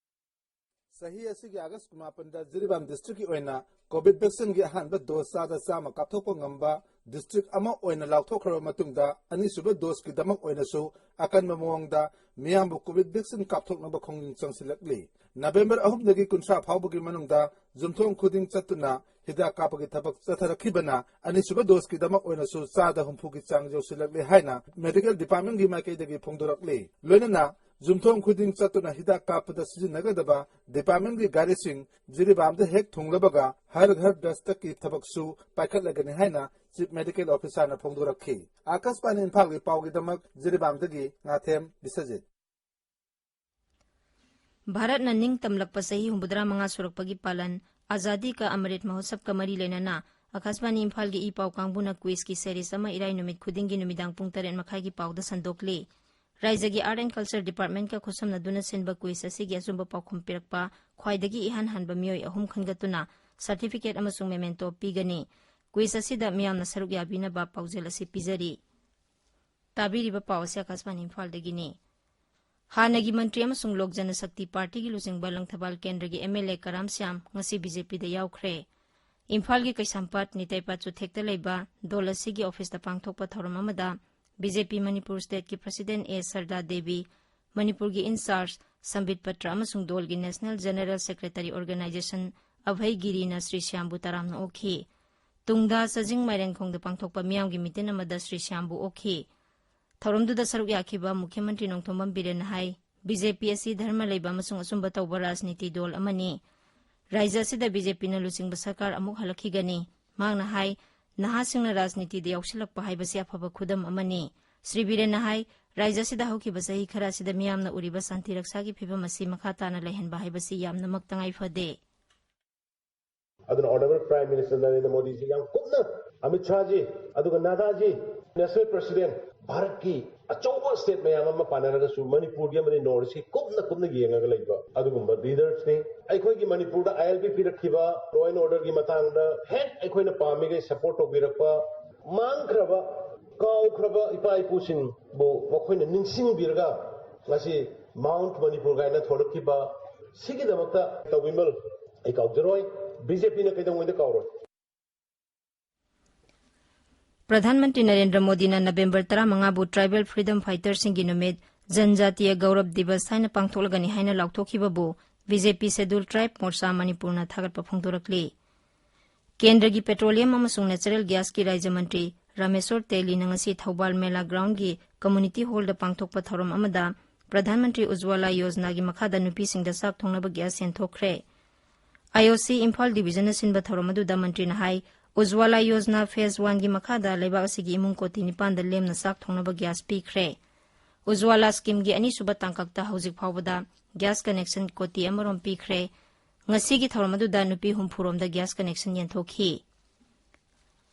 ꯆꯍꯤ ꯑꯁꯤꯒꯤ ꯑꯥꯒꯁ ꯀꯨꯟꯃꯥꯄꯟꯗ ꯖꯤꯔꯤꯕꯥꯝ ꯗꯤꯁꯇ꯭ꯔꯤꯛꯀꯤ ꯑꯣꯏꯅ ꯀꯣꯚꯤꯗ ꯚꯦꯛꯁꯤꯟꯒꯤ ꯑꯍꯥꯟꯕ ꯗꯣꯁ ꯆꯥꯗ ꯆꯥꯝꯃ ꯀꯥꯞꯊꯣꯛꯄ ꯉꯝꯕ ꯗꯤꯁꯇ꯭ꯔꯤꯛ ꯑꯃ ꯑꯣꯏꯅ ꯂꯥꯎꯊꯣꯛꯈ꯭ꯔꯕ ꯃꯇꯨꯡꯗ, ꯑꯅꯤꯁꯨꯕ ꯗꯣꯁꯀꯤꯗꯃꯛ ꯑꯣꯏꯅꯁꯨ ꯑꯀꯟꯕ ꯃꯑꯣꯡꯗ ꯃꯤꯌꯥꯝꯕꯨ ꯀꯣꯚꯤꯗ ꯚꯦꯛꯁꯤꯟ ꯀꯥꯞꯊꯣꯛꯅꯕ ꯈꯣꯡꯖꯪ ꯆꯪꯁꯤꯜꯂꯛꯂꯤ꯫ ꯅꯕꯦꯝꯕꯔ ꯑꯍꯨꯝꯗꯒꯤ ꯀꯨꯟꯊ꯭ꯔꯥ ꯐꯥꯎꯕꯒꯤ ꯃꯅꯨꯡꯗ ꯌꯨꯝꯊꯣꯡ ꯈꯨꯗꯤꯡ ꯆꯠꯇꯨꯅ ꯍꯤꯗꯥꯛ ꯀꯥꯞꯄꯒꯤ ꯊꯕꯛ ꯆꯠꯊꯔꯛꯈꯤꯕꯅ, ꯑꯅꯤꯁꯨꯕ ꯗꯣꯁꯀꯤꯗꯃꯛ ꯑꯣꯏꯅꯁꯨ ꯆꯥꯗ ꯍꯨꯝꯐꯨꯒꯤ ꯆꯥꯡ ꯌꯧꯁꯤꯜꯂꯛꯂꯦ ꯍꯥꯏꯅ ꯃꯦꯗꯤꯀꯦꯜ ꯗꯤꯄꯥꯔꯠꯃꯦꯟꯒꯤ ꯃꯥꯏꯀꯩꯗꯒꯤ ꯐꯣꯡꯗꯣꯔꯛꯂꯤ꯫ ꯂꯣꯏꯅꯅ ꯌꯨꯝꯊꯣꯡ ꯈꯨꯗꯤꯡ ꯆꯠꯇꯨꯅ ꯍꯤꯗꯥꯛ ꯀꯥꯞꯄꯗ ꯁꯤꯖꯤꯟꯅꯒꯗꯕ ꯗꯤꯄꯥꯔꯠꯃꯦꯟꯒꯤ ꯒꯥꯔꯤꯁꯤꯡ ꯖꯤꯔꯤꯕꯥꯝꯗ ꯍꯦꯛ ꯊꯨꯡꯂꯕꯒ ꯍꯔ ꯘꯔ ꯗꯁꯇꯛꯀꯤ ꯊꯕꯛꯁꯨ ꯄꯥꯏꯈꯠꯂꯒꯅꯤ ꯍꯥꯏꯅ ꯆꯤꯐ ꯃꯦꯗꯤꯀꯦꯜ ꯑꯣꯐꯤꯁꯥꯔꯅ ꯐꯣꯡꯗꯣꯔꯛꯈꯤ꯫ ꯑꯥꯀꯥꯁꯕꯥꯅꯤ ꯏꯝꯐꯥꯜꯒꯤ ꯄꯥꯎꯒꯤꯗꯃꯛ ꯖꯤꯔꯤꯕꯥꯝꯗꯒꯤ ꯉꯥꯊꯦꯝ ꯕꯤꯁ꯭ꯋꯖꯤꯠ꯫ ꯚꯥꯔꯠꯅ ꯅꯤꯡꯇꯝꯂꯛꯄ ꯆꯍꯤ ꯍꯨꯝꯐꯨꯇꯔꯥ ꯃꯉꯥ ꯁꯨꯔꯛꯄꯒꯤ ꯄꯥꯂꯟ ꯑꯖꯥꯗꯤ ꯀ ꯑꯃꯔꯤꯠ ꯃꯍꯣꯠꯁꯕꯀ ꯃꯔꯤ ꯂꯩꯅꯅ ꯑꯥꯀꯥꯁꯕꯥꯅꯤ ꯏꯝꯐꯥꯜꯒꯤ ꯏ ꯄꯥꯎ ꯀꯥꯡꯕꯨꯅ ꯀ꯭ꯋꯤꯖꯀꯤ ꯁꯦꯔꯤꯁ ꯑꯃ ꯏꯔꯥꯏ ꯅꯨꯃꯤꯠ ꯈꯨꯗꯤꯡꯒꯤ ꯅꯨꯃꯤꯗꯥꯡ ꯄꯨꯡ ꯇꯔꯦꯠ ꯃꯈꯥꯏꯒꯤ ꯄꯥꯎꯗ ꯁꯟꯗꯣꯛꯂꯤ꯫ ꯔꯥꯏꯖꯒꯤ ꯑꯥꯔꯠ ꯑꯦꯟ ꯀꯜꯆꯔ ꯗꯤꯄꯥꯔꯠꯃꯦꯟꯠꯀ ꯈꯨꯠꯁꯝꯅꯗꯨꯅ ꯁꯤꯟꯕ ꯀ꯭ꯋꯤꯖ ꯑꯁꯤꯒꯤ ꯑꯆꯨꯝꯕ ꯄꯥꯎꯈꯨꯝ ꯄꯤꯔꯛꯄ ꯈ꯭ꯋꯥꯏꯗꯒꯤ ꯏꯍꯥꯟ ꯍꯥꯟꯕ ꯃꯤꯑꯣꯏ ꯑꯍꯨꯝ ꯈꯟꯒꯠꯇꯨꯅ ꯁꯥꯔꯇꯤꯐꯤꯀꯦꯠ ꯑꯃꯁꯨꯡ ꯃꯦꯃꯦꯟꯇꯣ ꯄꯤꯒꯅꯤ꯫ ꯀ꯭ꯋꯤꯖ ꯑꯁꯤꯗ ꯃꯤꯌꯥꯝꯅ ꯁꯔꯨꯛ ꯌꯥꯕꯤꯅꯕ ꯄꯥꯎꯖꯦꯜ ꯑꯁꯤ ꯄꯤꯖꯔꯤ꯫ ꯇꯥꯕꯤꯔꯤꯕ ꯄꯥꯎ ꯑꯁꯤ ꯑꯥꯀꯥꯁꯕꯥꯅꯤ ꯏꯝꯐꯥꯜꯗꯒꯤꯅꯤ꯫ ꯍꯥꯟꯅꯒꯤ ꯃꯟꯇ꯭ꯔꯤ ꯑꯃꯁꯨꯡ ꯂꯣꯛ ꯖꯅꯁꯛꯇꯤ ꯄꯥꯔꯇꯤꯒꯤ ꯂꯨꯆꯤꯡꯕ ꯂꯪꯊꯕꯥꯜ ꯀꯦꯟꯗ꯭ꯔꯒꯤ ꯑꯦꯝ ꯑꯦꯜ ꯑꯦ ꯀꯔꯥꯝ ꯁ꯭ꯌꯥꯝ ꯉꯁꯤ ꯕꯤ ꯖꯦ ꯄꯤꯗ ꯌꯥꯎꯈ꯭ꯔꯦ꯫ ꯏꯝꯐꯥꯜꯒꯤ ꯀꯩꯁꯥꯝꯄꯥꯠ ꯅꯤꯇꯩꯄꯥꯠ ꯆꯨꯊꯦꯛꯇ ꯂꯩꯕ ꯗꯣꯜ ꯑꯁꯤꯒꯤ ꯑꯣꯐꯤꯁꯇ ꯄꯥꯡꯊꯣꯛꯄ ꯊꯧꯔꯝ ꯑꯃꯗ ꯕꯤ ꯖꯦ ꯄꯤ ꯃꯅꯤꯄꯨꯔ ꯁ꯭ꯇꯦꯠꯀꯤ ꯄ꯭ꯔꯁꯤꯗꯦꯟꯠ ꯑꯦ ꯁꯔꯗꯥ ꯗꯦꯕꯤ, ꯃꯅꯤꯄꯨꯔꯒꯤ ꯏꯟꯆꯥꯔꯖ ꯁꯝꯕꯤꯠ ꯄꯇ꯭ꯔ ꯑꯃꯁꯨꯡ ꯗꯣꯜꯒꯤ national general secretary organisation Abhay ꯒꯤꯔꯤꯅ ꯁ꯭ꯔꯤ ꯁ꯭ꯌꯥꯝꯕꯨ ꯇꯔꯥꯝꯅ ꯑꯣꯛꯈꯤ꯫ ꯇꯨꯡꯗ ꯆꯥꯖꯤꯡ ꯃꯥꯏꯔꯦꯟꯈꯣꯡꯗ ꯄꯥꯡꯊꯣꯛꯄ ꯃꯤꯌꯥꯝꯒꯤ ꯃꯤꯇꯤꯟ ꯑꯃꯗ ꯁ꯭ꯔꯤ ꯁ꯭ꯌꯥꯝꯕꯨ ꯑꯣꯛꯈꯤ꯫ ꯊꯧꯔꯝꯗꯨꯗ ꯁꯔꯨꯛ ꯌꯥꯈꯤꯕ ꯃꯨꯈ꯭ꯌ ꯃꯟꯇ꯭ꯔꯤ ꯅꯣꯡꯊꯣꯝꯕꯝ ꯕꯤꯔꯦꯟꯅ ꯍꯥꯏ, ꯕꯤ ꯖꯦ ꯄꯤ ꯑꯁꯤ ꯙꯔꯃ ꯂꯩꯕ ꯑꯃꯁꯨꯡ ꯑꯆꯨꯝꯕ ꯇꯧꯕ ꯔꯥꯖꯅꯤꯇꯤ ꯗꯣꯜ ꯑꯃꯅꯤ꯫ ꯔꯥꯖ꯭ꯌ ꯑꯁꯤꯗ ꯕꯤ ꯖꯦ ꯄꯤꯅ ꯂꯨꯆꯤꯡꯕ ꯁꯔꯀꯥꯔ ꯑꯃꯨꯛ ꯍꯜꯂꯛꯈꯤꯒꯅꯤ꯫ ꯃꯍꯥꯛꯅ ꯍꯥꯏ, ꯅꯍꯥꯁꯤꯡꯅ ꯔꯥꯖꯅꯤꯇꯤꯗ ꯌꯥꯎꯁꯤꯜꯂꯛꯄ ꯍꯥꯏꯕꯁꯤ ꯑꯐꯕ ꯈꯨꯗꯝ ꯑꯃꯅꯤ꯫ ꯁ꯭ꯔꯤ ꯕꯤꯔꯦꯟꯅ ꯍꯥꯏ, ꯔꯥꯖ꯭ꯌ ꯑꯁꯤꯗ ꯍꯧꯈꯤꯕ ꯆꯍꯤ ꯈꯔ ꯑꯁꯤꯗ ꯃꯤꯌꯥꯝꯅ ꯎꯔꯤꯕ ꯁꯥꯟꯇꯤ ꯔꯛꯁꯥꯒꯤ ꯐꯤꯚꯝ ꯑꯁꯤ ꯃꯈꯥ ꯇꯥꯅ ꯂꯩꯍꯟꯕ ꯍꯥꯏꯕꯁꯤ ꯌꯥꯝꯅꯃꯛ ꯇꯉꯥꯏ ꯐꯗꯦ꯫ ꯑꯗꯨꯅ Honourable Prime Minister ꯅꯔꯦꯟꯗ꯭ꯔ ꯃꯣꯗꯤꯖꯤ ꯌꯥꯝ ꯀꯨꯞꯅ, ꯑꯃꯤꯠ ꯁꯥꯍꯖꯤ, ꯑꯗꯨꯒ ꯅꯗꯥꯖꯤ, National President, ꯚꯥꯔꯠꯀꯤ ꯑꯆꯧꯕ state ꯃꯌꯥꯝ ꯑꯃ ꯄꯥꯟꯅꯔꯒꯁꯨ ꯃꯅꯤꯄꯨꯔꯒꯤ ꯑꯃꯗꯤ North Eastꯀꯤ ꯀꯨꯞꯅ ꯀꯨꯞꯅ ꯌꯦꯡꯉꯒ ꯂꯩꯕ ꯑꯗꯨꯒꯨꯝꯕ leadersꯅꯤ꯫ ꯑꯩꯈꯣꯏꯒꯤ ꯃꯅꯤꯄꯨꯔꯗ I L P ꯄꯤꯔꯛꯈꯤꯕ, law and orderꯒꯤ ꯃꯇꯥꯡꯗ ꯍꯦꯛ ꯑꯩꯈꯣꯏꯅ ꯄꯥꯝꯃꯤꯈꯩ support ꯇꯧꯕꯤꯔꯛꯄ, ꯃꯥꯡꯈ꯭ꯔꯕ, ꯀꯥꯎꯈ꯭ꯔꯕ ꯏꯄꯥ ꯏꯄꯨꯁꯤꯡꯕꯨ ꯃꯈꯣꯏꯅ ꯅꯤꯡꯁꯤꯡꯕꯤꯔꯒ ꯉꯁꯤ Mount Manipur ꯀꯥꯏꯅ ꯊꯣꯛꯂꯛꯈꯤꯕ, ꯁꯤꯒꯤꯗꯃꯛꯇ ꯇꯧꯕꯤꯃꯜ ꯑꯩ ꯀꯥꯎꯖꯔꯣꯏ, B J Pꯅ ꯀꯩꯗꯧꯉꯩꯗ ꯀꯥꯎꯔꯣꯏ꯫ ꯄ꯭ꯔꯙꯥꯟ ꯃꯟꯇ꯭ꯔꯤ ꯅꯔꯦꯟꯗ꯭ꯔ ꯃꯣꯗꯤꯅ ꯅꯕꯦꯝꯕꯔ ꯇꯔꯥꯃꯉꯥꯕꯨ Tribal Freedom Fighterꯁꯤꯡꯒꯤ ꯅꯨꯃꯤꯠ, ꯖꯟꯖꯥꯇꯤꯌ ꯒꯧꯔꯕ ꯗꯤꯕꯁ ꯍꯥꯏꯅ ꯄꯥꯡꯊꯣꯛꯂꯒꯅꯤ ꯍꯥꯏꯅ ꯂꯥꯎꯊꯣꯛꯈꯤꯕꯕꯨ B J P Scheduled Tribe Morcha ꯃꯅꯤꯄꯨꯔꯅ ꯊꯥꯒꯠꯄ ꯐꯣꯡꯗꯣꯔꯛꯂꯤ꯫ ꯀꯦꯟꯗ꯭ꯔꯒꯤ Petroleum ꯑꯃꯁꯨꯡ Natural Gasꯀꯤ ꯔꯥꯖ꯭ꯌ ꯃꯟꯇ꯭ꯔꯤ ꯔꯥꯃꯦꯁꯣꯔ ꯇꯦꯂꯤꯅ ꯉꯁꯤ ꯊꯧꯕꯥꯜ ꯃꯦꯂꯥ groundꯒꯤ community hallꯗ ꯄꯥꯡꯊꯣꯛꯄ ꯊꯧꯔꯝ ꯑꯃꯗ ꯄ꯭ꯔꯙꯥꯟ ꯃꯟꯇ꯭ꯔꯤ ꯎꯖ꯭ꯋꯥꯂꯥ ꯌꯣꯖꯅꯥꯒꯤ ꯃꯈꯥꯗ ꯅꯨꯄꯤꯁꯤꯡꯗ ꯆꯥꯛ ꯊꯣꯡꯅꯕ gas ꯌꯦꯟꯊꯣꯛꯈ꯭ꯔꯦ꯫ I O C Imphal divisionꯅ ꯁꯤꯟꯕ ꯊꯧꯔꯝ ꯑꯗꯨꯗ ꯃꯟꯇ꯭ꯔꯤꯅ ꯍꯥꯏ, ꯎꯖ꯭ꯋꯥꯂꯥ ꯌꯣꯖꯅꯥ phase oneꯒꯤ ꯃꯈꯥꯗ ꯂꯩꯕꯥꯛ ꯑꯁꯤꯒꯤ ꯏꯃꯨꯡ ꯀꯣꯇꯤ ꯅꯤꯄꯥꯟꯗ ꯂꯦꯝꯅ ꯆꯥꯛ ꯊꯣꯡꯅꯕ gas ꯄꯤꯈ꯭ꯔꯦ꯫ ꯎꯖ꯭ꯋꯥꯂꯥ schemeꯒꯤ ꯑꯅꯤꯁꯨꯕ ꯇꯥꯡꯀꯛꯇ ꯍꯧꯖꯤꯛ ꯐꯥꯎꯕꯗ gas connection ꯀꯣꯇꯤ ꯑꯃꯔꯣꯝ ꯄꯤꯈ꯭ꯔꯦ꯫ ꯉꯁꯤꯒꯤ ꯊꯧꯔꯝ ꯑꯗꯨꯗ ꯅꯨꯄꯤ ꯍꯨꯝꯐꯨꯔꯣꯝꯗ gas connection ꯌꯦꯟꯊꯣꯛꯈꯤ꯫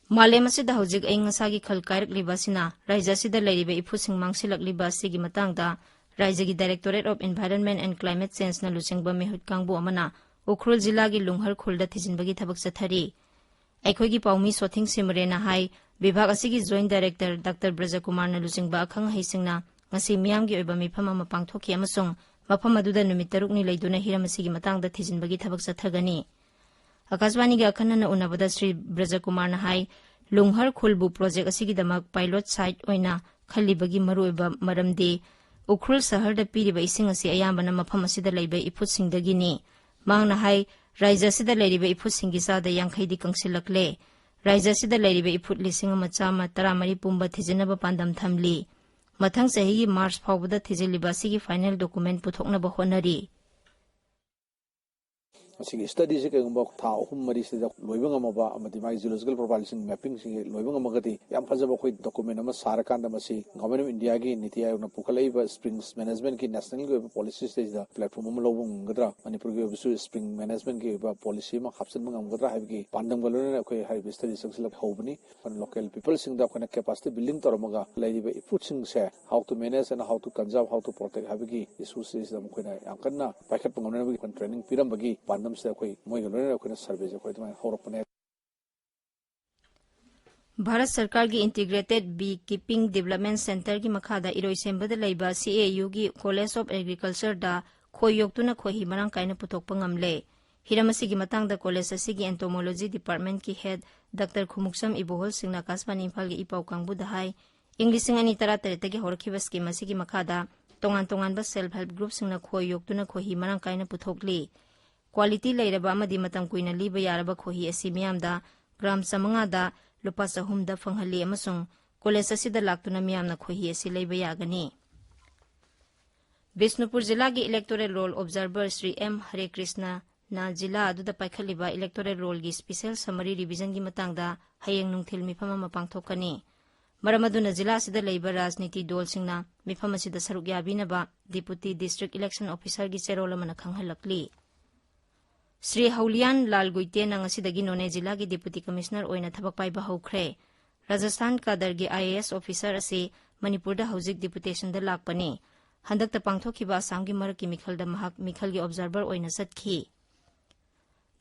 ꯃꯥꯂꯦꯝ ꯑꯁꯤꯗ ꯍꯧꯖꯤꯛ ꯑꯏꯪ ꯑꯁꯥꯒꯤ ꯈꯜ ꯀꯥꯏꯔꯛꯂꯤꯕ ꯑꯁꯤꯅ ꯔꯥꯖ꯭ꯌ ꯑꯁꯤꯗ ꯂꯩꯔꯤꯕ ꯏꯐꯨꯁꯤꯡ ꯃꯥꯡꯁꯤꯜꯂꯛꯂꯤꯕ ꯑꯁꯤꯒꯤ ꯃꯇꯥꯡꯗ ꯔꯥꯖ꯭ꯌꯒꯤ Directorate of Environment and Climate Changeꯅ ꯂꯨꯆꯤꯡꯕ ꯃꯤꯍꯨꯠ ꯀꯥꯡꯕꯨ ꯑꯃꯅ ꯎꯈ꯭ꯔꯨꯜ ꯖꯤꯂꯥꯒꯤ ꯂꯨꯡꯍꯔ ꯈꯨꯜꯗ ꯊꯤꯖꯤꯟꯕꯒꯤ ꯊꯕꯛ ꯆꯠꯊꯔꯤ꯫ ꯑꯩꯈꯣꯏꯒꯤ ꯄꯥꯎꯃꯤ ꯁꯣꯊꯤꯡ ꯁꯤꯃꯔꯦꯅ ꯍꯥꯏ, ꯕꯤꯚꯥꯒ ꯑꯁꯤꯒꯤ Joint Director Doctor ꯕ꯭ꯔꯖꯀꯨꯃꯥꯔꯅ ꯂꯨꯆꯤꯡꯕ ꯑꯈꯪ ꯑꯍꯩꯁꯤꯡꯅ ꯉꯁꯤ ꯃꯤꯌꯥꯝꯒꯤ ꯑꯣꯏꯕ ꯃꯤꯐꯝ ꯑꯃ ꯄꯥꯡꯊꯣꯛꯈꯤ ꯑꯃꯁꯨꯡ ꯃꯐꯝ ꯑꯗꯨꯗ ꯅꯨꯃꯤꯠ ꯇꯔꯨꯛꯅꯤ ꯂꯩꯗꯨꯅ ꯍꯤꯔꯝ ꯑꯁꯤꯒꯤ ꯃꯇꯥꯡꯗ ꯊꯤꯖꯤꯟꯕꯒꯤ ꯊꯕꯛ ꯆꯠꯊꯒꯅꯤ꯫ ꯑꯀꯥꯁꯕꯥꯅꯤꯒ ꯑꯈꯟꯅꯅ ꯎꯅꯕꯗ ꯁ꯭ꯔꯤ ꯕ꯭ꯔꯖꯀꯨꯃꯥꯔꯅ ꯍꯥꯏ, ꯂꯨꯡꯍꯔ ꯈꯨꯜꯕꯨ project ꯑꯁꯤꯒꯤꯗꯃꯛ pilot site ꯑꯣꯏꯅ ꯈꯜꯂꯤꯕꯒꯤ ꯃꯔꯨꯑꯣꯏꯕ ꯃꯔꯝꯗꯤ ꯎꯈ꯭ꯔꯨꯜ ꯁꯍꯔꯗ ꯄꯤꯔꯤꯕ ꯏꯁꯤꯡ ꯑꯁꯤ ꯑꯌꯥꯝꯕꯅ ꯃꯐꯝ ꯑꯁꯤꯗ ꯂꯩꯕ ꯏꯐꯨꯠꯁꯤꯡꯗꯒꯤꯅꯤ꯫ ꯃꯍꯥꯛꯅ ꯍꯥꯏ, ꯔꯥꯏꯖ꯭ꯌ ꯑꯁꯤꯗ ꯂꯩꯔꯤꯕ ꯏꯐꯨꯠꯁꯤꯡꯒꯤ ꯆꯥꯗ ꯌꯥꯡꯈꯩꯗꯤ ꯀꯪꯁꯤꯜꯂꯛꯂꯦ꯫ ꯔꯥꯏꯖ꯭ꯌ ꯑꯁꯤꯗ ꯂꯩꯔꯤꯕ ꯏꯐꯨꯠ ꯂꯤꯁꯤꯡ ꯑꯃ ꯆꯥꯝꯃ ꯇꯔꯥꯃꯔꯤ ꯄꯨꯝꯕ ꯊꯤꯖꯤꯟꯅꯕ ꯄꯥꯟꯗꯝ ꯊꯝꯂꯤ꯫ ꯃꯊꯪ ꯆꯍꯤꯒꯤ ꯃꯥꯔꯆ ꯐꯥꯎꯕꯗ ꯊꯤꯖꯤꯜꯂꯤꯕ ꯑꯁꯤꯒꯤ ꯐꯥꯏꯅꯦꯜ ꯗꯣꯀꯨꯃꯦꯟ ꯄꯨꯊꯣꯛꯅꯕ ꯍꯣꯠꯅꯔꯤ꯫ ꯑꯁꯤꯒꯤ ꯁ꯭ꯇꯗꯤꯁꯤ ꯀꯩꯒꯨꯝꯕ ꯊꯥ ꯑꯍꯨꯝ ꯃꯔꯤꯁꯤꯗ ꯂꯣꯏꯕ ꯉꯝꯃꯕ ꯑꯃꯗꯤ ꯃꯥꯒꯤ ꯖꯤꯑꯣꯂꯣꯖꯤꯀꯦꯜ ꯄ꯭ꯔꯣꯐꯥꯏꯜꯁꯤꯡ ꯃꯦꯄꯤꯡꯁꯤꯡ ꯂꯣꯏꯕ ꯉꯝꯃꯒꯗꯤ ꯌꯥꯝ ꯐꯖꯕ ꯑꯩꯈꯣꯏ ꯗꯣꯀꯨꯃꯦꯟ ꯑꯃ ꯁꯥꯔꯀꯥꯟꯗ ꯃꯁꯤ ꯒꯚꯔꯟꯃꯦꯟ ꯑꯣꯐ ꯏꯟꯗꯤꯌꯥꯒꯤ ꯅꯤꯇꯤ ꯑꯥꯌꯣꯒꯅ ꯄꯨꯈꯠꯂꯛꯏꯕ ꯁ꯭ꯄ꯭ꯔꯤꯡꯁ ꯃꯦꯅꯦꯖꯃꯦꯟꯠꯀꯤ ꯅꯦꯁꯅꯦꯜꯒꯤ ꯑꯣꯏꯕ ꯄꯣꯂꯤꯁꯤꯁꯤꯗꯩꯁꯤꯗ ꯄ꯭ꯂꯦꯠꯐꯣꯔꯝ ꯑꯃ ꯂꯧꯕ ꯉꯝꯒꯗ꯭ꯔꯥ, ꯃꯅꯤꯄꯨꯔꯒꯤ ꯑꯣꯏꯕꯁꯨ ꯁ꯭ꯄ꯭ꯔꯤꯡ ꯃꯦꯅꯦꯖꯃꯦꯟꯠꯀꯤ ꯑꯣꯏꯕ ꯄꯣꯂꯤꯁꯤ ꯑꯃ ꯍꯥꯞꯆꯤꯟꯕ ꯉꯝꯒꯗ꯭ꯔꯥ ꯍꯥꯏꯕꯒꯤ ꯄꯥꯟꯗꯝꯒ ꯂꯣꯏꯅꯅ ꯑꯩꯈꯣꯏ ꯍꯥꯏꯔꯤꯕ ꯁ꯭ꯇꯗꯤ ꯆꯪꯁꯤꯜꯂꯛ ꯍꯧꯕꯅꯤ꯫ ꯑꯩꯈꯣꯏꯅ ꯂꯣꯀꯦꯜ ꯄꯤꯄꯜꯁꯤꯡꯗ ꯑꯩꯈꯣꯏꯅ ꯀꯦꯄꯥꯁꯤꯇꯤ ꯕꯤꯜꯗꯤꯡ ꯇꯧꯔꯝꯃꯒ ꯂꯩꯔꯤꯕ ꯏꯐꯨꯠꯁꯤꯡꯁꯦ how to manage and how to conserve, how to protect ꯍꯥꯏꯕꯒꯤ ꯏꯁꯨꯁꯤꯗ ꯃꯈꯣꯏꯅ ꯌꯥꯝ ꯀꯟꯅ ꯄꯥꯏꯈꯠꯄ ꯉꯝꯅꯅꯕꯒꯤ ꯑꯩꯈꯣꯏꯅ ꯇ꯭ꯔꯦꯅꯤꯡ ꯄꯤꯔꯝꯕꯒꯤ ꯄꯥꯟꯗꯝꯁꯤꯗ ꯑꯩꯈꯣꯏ ꯃꯣꯏꯒ ꯂꯣꯏꯅꯅ ꯑꯩꯈꯣꯏꯅ ꯁꯔꯚꯦꯁꯦ ꯑꯩꯈꯣꯏ ꯑꯗꯨꯃꯥꯏꯅ ꯍꯧꯔꯛꯄꯅꯦ꯫ ꯚꯥꯔꯠ ꯁꯔꯀꯥꯔꯒꯤ ꯏꯟꯇꯤꯒ꯭ꯔꯦꯇꯦꯗ ꯕꯤ ꯀꯤꯄꯤꯡ ꯗꯤꯕꯂꯞꯃꯦꯟ ꯁꯦꯟꯇꯔꯒꯤ ꯃꯈꯥꯗ ꯏꯔꯣꯏꯁꯦꯝꯕꯗ ꯂꯩꯕ ꯁꯤ ꯑꯦ ꯌꯨꯒꯤ ꯀꯣꯂꯦꯖ ꯑꯣꯐ ꯑꯦꯒ꯭ꯔꯤꯀꯜꯆꯔꯗ ꯈꯣꯏ ꯌꯣꯛꯇꯨꯅ ꯈꯣꯏꯍꯤ ꯃꯔꯥꯡ ꯀꯥꯏꯅ ꯄꯨꯊꯣꯛꯄ ꯉꯝꯂꯦ꯫ ꯍꯤꯔꯝ ꯑꯁꯤꯒꯤ ꯃꯇꯥꯡꯗ ꯀꯣꯂꯦꯖ ꯑꯁꯤꯒꯤ ꯑꯦꯟꯇꯣꯃꯣꯂꯣꯖꯤ ꯗꯤꯄꯥꯔꯠꯃꯦꯟꯠꯀꯤ ꯍꯦꯗ ꯗꯥꯛꯇꯔ ꯈꯨꯃꯨꯛꯁꯝ ꯏꯕꯣꯍꯜ ꯁꯤꯡꯅ ꯑꯥꯀꯥꯁꯕꯥꯅꯤ ꯏꯝꯐꯥꯜꯒꯤ ꯏ ꯄꯥꯎ ꯀꯥꯡꯕꯨꯗ ꯍꯥꯏ, ꯏꯪ ꯂꯤꯁꯤꯡ ꯑꯅꯤ ꯇꯔꯥꯇꯔꯦꯠꯇꯒꯤ ꯍꯧꯔꯛꯈꯤꯕ ꯁ꯭ꯀꯤꯝ ꯑꯁꯤꯒꯤ ꯃꯈꯥꯗ ꯇꯣꯉꯥꯟ ꯇꯣꯉꯥꯟꯕ ꯁꯦꯜꯐ ꯍꯦꯜꯞ ꯒ꯭ꯔꯨꯞꯁꯤꯡꯅ ꯈꯣꯏ ꯌꯣꯛꯇꯨꯅ ꯈꯣꯏꯍꯤ ꯃꯔꯥꯡ ꯀꯥꯏꯅ ꯄꯨꯊꯣꯛꯂꯤ꯫ ꯀ꯭ꯋꯥꯂꯤꯇꯤ ꯂꯩꯔꯕ ꯑꯃꯗꯤ ꯃꯇꯝ ꯀꯨꯏꯅ ꯂꯤꯕ ꯌꯥꯔꯕ ꯈꯣꯏꯍꯤ ꯑꯁꯤ ꯃꯤꯌꯥꯝꯗ ꯒ꯭ꯔꯥꯝ ꯆꯥꯃꯉꯥꯗ ꯂꯨꯄꯥ ꯆꯍꯨꯝꯗ ꯐꯪꯍꯜꯂꯤ ꯑꯃꯁꯨꯡ ꯀꯣꯂꯦꯖ ꯑꯁꯤꯗ ꯂꯥꯛꯇꯨꯅ ꯃꯤꯌꯥꯝꯅ ꯈꯣꯏꯍꯤ ꯑꯁꯤ ꯂꯩꯕ ꯌꯥꯒꯅꯤ꯫ ꯕꯤꯁꯅꯨꯄꯨꯔ ꯖꯤꯂꯥꯒꯤ electoral roll observer Shri M ꯍꯔꯦꯀ꯭ꯔꯤꯁꯅꯅ ꯖꯤꯂꯥ ꯑꯗꯨꯗ ꯄꯥꯏꯈꯠꯂꯤꯕ ꯏꯂꯦꯛꯇꯣꯔꯦꯜ ꯔꯣꯜꯒꯤ ꯁ꯭ꯄꯤꯁꯦꯜ ꯁꯃꯔꯤ ꯔꯤꯚꯤꯖꯟꯒꯤ ꯃꯇꯥꯡꯗ ꯍꯌꯦꯡ ꯅꯨꯡꯊꯤꯜ ꯃꯤꯐꯝ ꯑꯃ ꯄꯥꯡꯊꯣꯛꯀꯅꯤ꯫ ꯃꯔꯝ ꯑꯗꯨꯅ ꯖꯤꯂꯥ ꯑꯁꯤꯗ ꯂꯩꯕ ꯔꯥꯖꯅꯤꯇꯤ ꯗꯣꯜꯁꯤꯡꯅ ꯃꯤꯐꯝ ꯑꯁꯤꯗ ꯁꯔꯨꯛ ꯌꯥꯕꯤꯅꯕ ꯗꯤꯄꯨꯇꯤ ꯗꯤꯁꯇ꯭ꯔꯤꯛ ꯏꯂꯦꯛꯁꯟ ꯑꯣꯐꯤꯁꯥꯔꯒꯤ ꯆꯦꯔꯣꯜ ꯑꯃꯅ ꯈꯪꯍꯜꯂꯛꯂꯤ꯫ ꯁ꯭ꯔꯤ ꯍꯧꯂꯤꯌꯥꯟ ꯂꯥꯜ ꯒꯨꯏꯇꯦꯟꯅ ꯉꯁꯤꯗꯒꯤ ꯅꯣꯅꯦ ꯖꯤꯂꯥꯒꯤ ꯗꯤꯄꯨꯇꯤ ꯀꯃꯤꯁꯅꯔ ꯑꯣꯏꯅ ꯊꯕꯛ ꯄꯥꯏꯕ ꯍꯧꯈ꯭ꯔꯦ꯫ Rajasthan ꯀꯥꯗꯔꯒꯤ I A S officer ꯑꯁꯤ ꯃꯅꯤꯄꯨꯔꯗ ꯍꯧꯖꯤꯛ ꯗꯤꯄꯨꯇꯦꯁꯟꯗ ꯂꯥꯛꯄꯅꯤ꯫ ꯍꯟꯗꯛꯇ ꯄꯥꯡꯊꯣꯛꯈꯤꯕ ꯑꯁꯥꯝꯒꯤ ꯃꯔꯛꯀꯤ ꯃꯤꯈꯜꯗ ꯃꯍꯥꯛ ꯃꯤꯈꯜꯒꯤ ꯑꯣꯕꯖꯥꯔꯚꯔ ꯑꯣꯏꯅ ꯆꯠꯈꯤ꯫